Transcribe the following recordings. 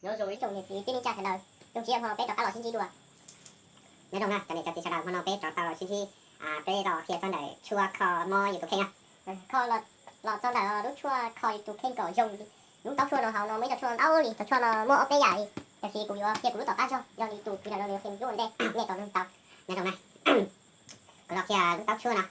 Nyob zoo ib tsoom niam txiv kwv tij neej tsa sawv daws, zoo siab hmo no peb rov qab los sib ntsib dua. Nyob zoo na cov niam cov txiv sawv daws, hmo no peb rov tau los sib ntsib, peb los qhia txog ntawm tshuaj kho mob YouTube kheej na. Kho los txog ntawm lub tshuaj kho YouTube kheej kom zoo. Lub taub tshuaj no hauv no muaj ib co tshuaj ntau li, cov tshuaj no muaj ob peb yam li, tiam sis kuv yuav qhia kuv lub tom qab zog, yog li tus kwv ntawm no nws qhia lub ntej nej tau nws tau. Nyob zoo na, kuv los qhia lub taub tshuaj no.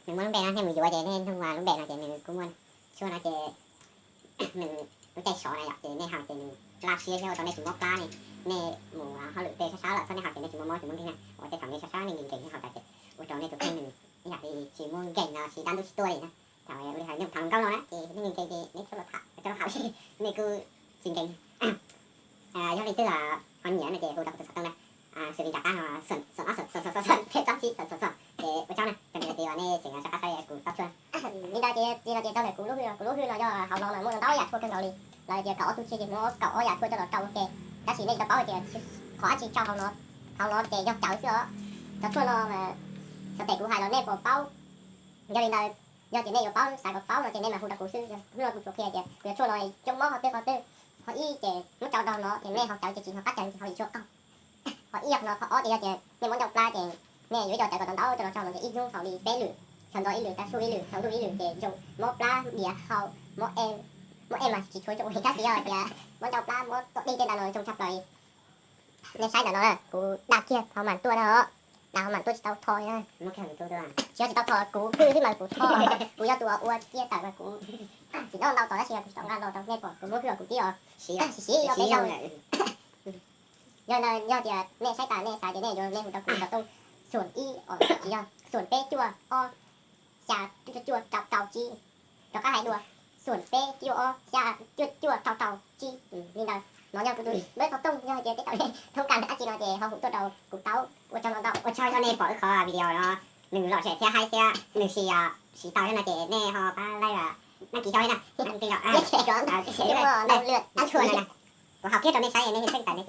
Nws muaj lub npe no, nej mus yuav ces nej nug lub npe no ces nws kuj muaj. Tshuaj no ces nws lub caij sov na yom, ces nej haus ces nws laj siab thiab ua rau nej tsis mob plab ne. Nej mus hauj lwm tej sab sab lawm txhob nej haus ces nej tsis mob mob tsis mob nkeeg na. Ua tej thaum nej sab sab nej nkees nkees nej haus tas ces ua rau nej tus kheej nws ib yam li tsis muaj nkeeg no tsis dab ntub tsis tuaj li na. Thaum ua li hais nej mus tham hluas nkauj no na ces nej nkees nkees ces nej coj los tham, coj los haus nej kuj tsis nkees. Yog leej twg ho nyiam no ces hu rau kuv tus xov tooj na, xws li nram qab no, xoom ob xoom xoom xoom xoom peb plaub tsib xoom xoom xoom ces ua tsaug na, cov niam cov txiv uas nej tseem rov qab saib kuv taub tshuaj. Li ntawd ces, li no ces txog ntawm kuv lub hwj, kuv lub hwj no yog hauv no mas muaj ntau yam tshuaj kawg nkaus li. Lawv tias kaum ob tug tshuaj ces muab kaum ob yam tshuaj coj los rau ua ke. Tab sis nej tsis tau paub hais tias qhov dab tsi rau hauv no, hauv no ces yog cawv xwb os. Cov tshuaj no mas xav tias kuv hais los nej puas paub. Yog li ntawd, yog tias nej yuav paub xav kom paub no ces nej mam hu rau kuv xwb. Hnub no kuv tsuas qhia tias kuv yuav tshuaj no coob mob qhov twg qhov twg. Qhov ib ces muab tsau rau no ces nej ho cawv ces tsis ho qab cawv ces ho li tshuaj qaug. Qhov ib yog no, qhov ob ces yog tias nej muab ncauj plab ces nej yuav ib co cawv kom ntau ntau coj los rau no ces ib hnub haus li peb lwm, sawv ntxov ib lwm, tav su ib lwm, hauv ntuj ib lwm ces zoo mob plab npias hau, mob e, mob e mas tsis tshua zoo li, tab sis yog tias muab ncauj plab muab tuam dij tej ntawd no zoo tshaj plaws li. Nej saib ntawm no na, kuv dag kiag ho mam tuaj na, dag ho mam tuaj tsis tau tho na. Tsis yog tsis tau tho, kuv hwj hwb mas kuv tho, kuv yog tus uas ua kiag tawm mas kuv tsis noj ntau tos tab sis kuv tsis tau nqa los rau nej pom, kuv muab hwj los kuv tib os siv siv los peb zaug. Yog, yog tias nej saib tas nej xav ces nej yuav nej hu rau kuv xov tooj, xoom ib os, tsis yog, xoom peb cuaj ob xya cuaj cuaj rau rau tsib. Rov qab hais dua, xoom peb cuaj ob xya cuaj cuaj rau rau tsib. Li ntawd no yog kuv tus npawb xov tooj, yog tias peb tau nej thoob kas dab tsi no ces ho hu tuaj rau kuv tau. Ua tsaug ntau ntau, ua tsaug rau nej pom wb qhov video no, nws lom zem thiab haib thiab nws siv, siv tau no ces nej ho pab like, đăng ký kênh na. Kuv haus kiag rau nej saib nej xeeb tas nej